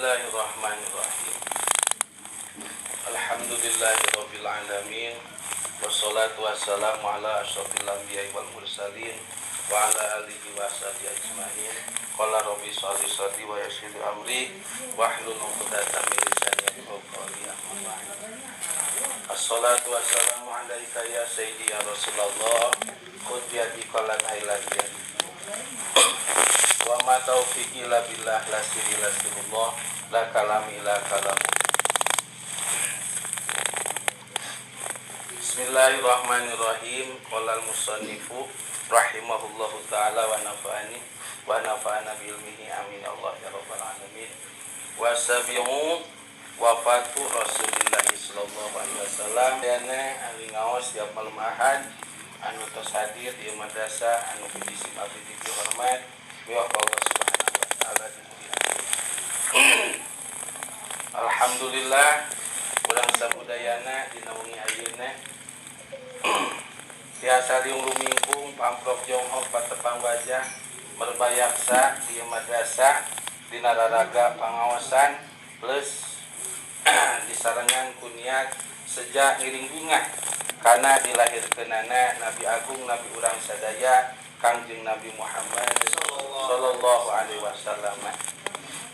Bismillahirrahmanirrahim. Alhamdulillahirabbil alamin. Wassalatu wassalamu ala asyrafil anbiya'i wal mursalin wa ala alihi wa sahbihi ajmain. Qala rabbi shalli sadri wa yassir amri wahlul 'uqdatam min lisani yafqahu qawli. Amma ba'd. Assalatu wassalamu alaika ya sayyidi ya Rasulullah. Khudh biyadi qalan haylan biyadi. Wa ma taufiqi illa billah, la sirri la sirrullah, la kalami la kalamu. Bismillahirrahmanirrahim. Qala al-musannifu rahimahullahu taala wa nafa'ani wa nafa'ana bi ilmihi, amin ya Allah ya rabbal alamin. Wa sabi'u wafatu Rasulillah sallallahu alaihi wasallam. Dana ahli ngaos tiap malam Ahad anu tos hadir di madrasah anu puji abdi dihormat wa Allah subhanahu wa taala dimuliakan. Alhamdulillah urang sabudayana dina wengi ayeuna tiasa riung rumingkung pamprok jonghok patepang wajah merbayaksa di madrasah dina raraga pangaosan plus disarengan kuniat sejak ngiring bingah karena dilahirkeunana Nabi Agung, Nabi urang sadaya, Kangjeng Nabi Muhammad sallallahu alaihi wasallam,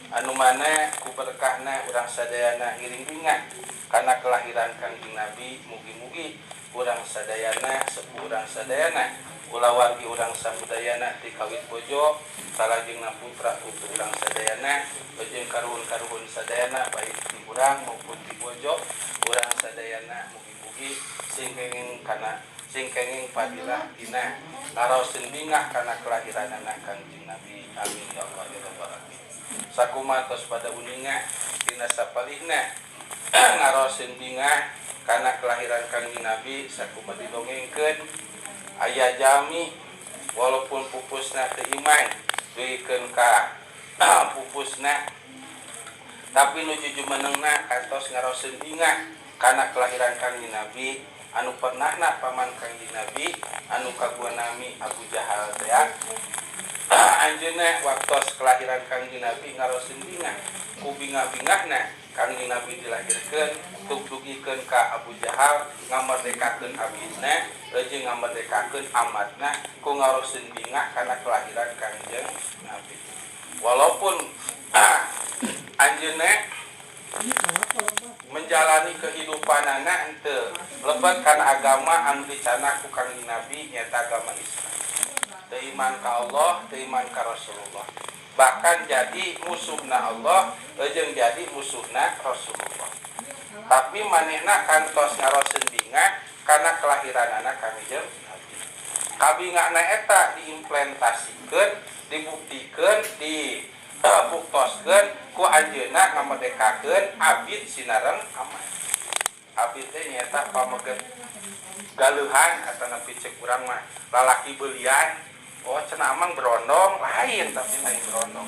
anu mana ku berkahna urang sadayana ngiring bingah karena kelahiran Kangjeng Nabi. Mugi-mugi urang sadayana, sepuh urang sadayana, kulawargi urang samudayana ti kawit bojo salajengna putra putu urang sadayana jeung karuhun-karuhun sadayana baik ti urang maupun ti bojo urang sadayana, mugi-mugi sing kenging kana sing kenging fadilah dina ngaraoseun bingah kana kelahiran anak Kangjeng Nabi. Amin ya Allah ya rabbal alamin. Sakumaha tos pada uninga dina sapalihna ngaraoseun bingah kana kelahiran Kangjeng Nabi, sakumaha didongengkeun aya jami walaupun pupusna teu iman dugikeun ka pupusna, tapi nu jujumenengna kantos ngaraoseun bingah kana kelahiran Kangjeng Nabi anu pernahna paman Kangjeng Nabi anu kagunami Abu Jahal teh. Anjeunna waktos kelahiran Kangjeng Nabi ngaraoseun bingah, ku bingah-bingahna Kangjeng Nabi dilahirkeun tuk dugikeun ka Abu Jahal ngamerdekakeun abidna jeung ngamerdekakeun amatna ku ngaraoseun bingah kana kelahiran Kangjeng Nabi. Walaupun anjeunna menjalani kehidupan anak henteu lebet kana agama anu dicandak ku Kangjeng Nabi, nyata agama Islam, teu iman ka Allah, teu iman ka Rasulullah, bahkan jadi musuhna Allah jeung jadi musuhna Rasulullah, tapi manehna kantos ngaraoseun bingah kana kelahiran anak Kangjeng Nabi. Kabingahna eta diimplementasikeun, dibuktikeun, dibuktoskeun ku anjeunna ngamerdekakeun abid sinareng amat. Abid teh nyaeta pameget galeuhan atanapi cek urang mah lalaki beulian. Oh, cenah amang berondong lain, tapi lain berondong,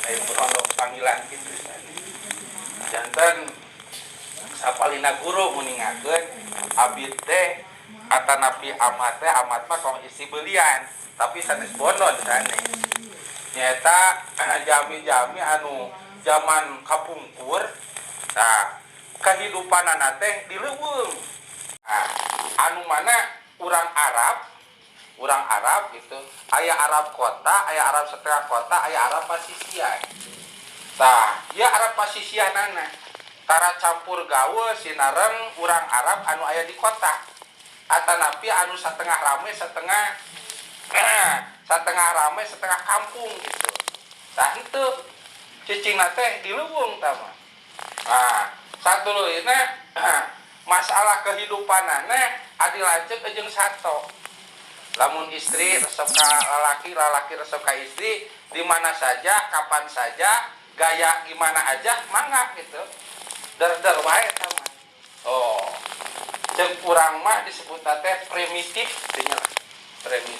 lain berondong panggilan kitu. Janten sapalina guru nguningakeun abid teh atanapi amat teh, amat mah tong isi beulian tapi sanes bondon sanes, nyaeta jami-jami anu zaman kapungkur. Nah, kehidupanana teh di leuweung. Nah, anu mana urang Arab, urang Arab gitu, aya Arab kota, aya Arab setengah kota, aya Arab pasisian. Tah ya, Arab pasisianana tara campur gaul sinareng urang Arab anu aya di kota atanapi anu setengah rame setengah setengah rame setengah kampung gitu. Tah, henteu, cicingna teh di leuweung tah mah. Nah, satuluyna masalah kehidupanana adi lanceuk jeung sato. Lamun istri resep ka lalaki, lalaki resep ka istri, di mana saja, kapan saja, gaya gimana aja mangga gitu, der-der wae eta mah. Oh, cek urang mah disebut teh primitif nya, primitif.